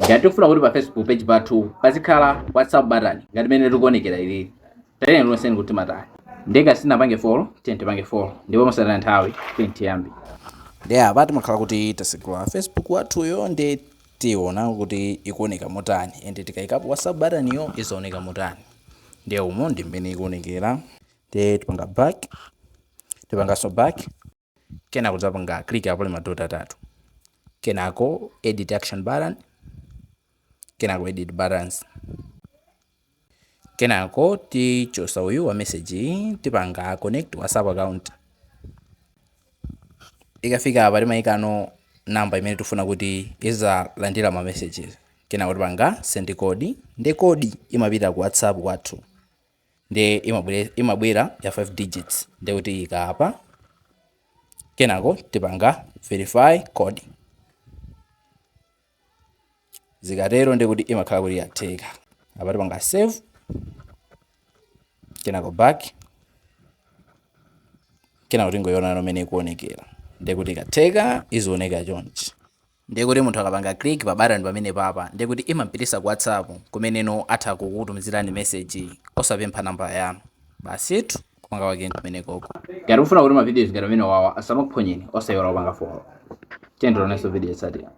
Ngati tikufuna kuti pa Facebook page pathu pazikhala WhatsApp button ngati mene tikuonekera ilili, tatiyeni tioneseni kuti timatani. Ndeka sinapange follow, tiye tipange follow ndipo mosataya nthawi tiye tiyambe. Ndi apa timakhala kuti tasegula Facebook wathuyo, ndi tiona kuti ikuoneka motani, and tikayikapo WhatsApp button yo izaoneka motani. Ndiye umo ndi mmene ikuonekera. Ndiye tipanga back, tipanganso back, kenako tidzapanga click apo ma dot atatu, kenako edit action button, kenako edit buttons, kenako tichosa uyu wa message, tipanga connect WhatsApp account. Ikafika apa timayikano namba imene tifuna kuti izalandira ma messages, kenako tipanga send code. Ndi code imapita ku WhatsApp kwathu, ndi imabwera ya 5 digits. Ndi kuti ikapa, kenako tipanga verify code. Zikatero ndi kuti imakhala kuti yatheka. Apa tipanga save, kenako back, kenako tingoiona mmene ikuonekera. Ndi kuti ikatheka izioneka chonchi. Ndiye kuti munthu akapanga click pa button pamene papa, ndiye kuti imampitisa ku WhatsApp, kumeneno atha kukutumizirani message osapempha namba yanu. Basitu, kupanga kwake kumene koko. Ngati ufuna kuti ma videos ngati amene wawa asamakuphonyeni, osayiwala kupanga follow. Tiye tionenso video yotsatira.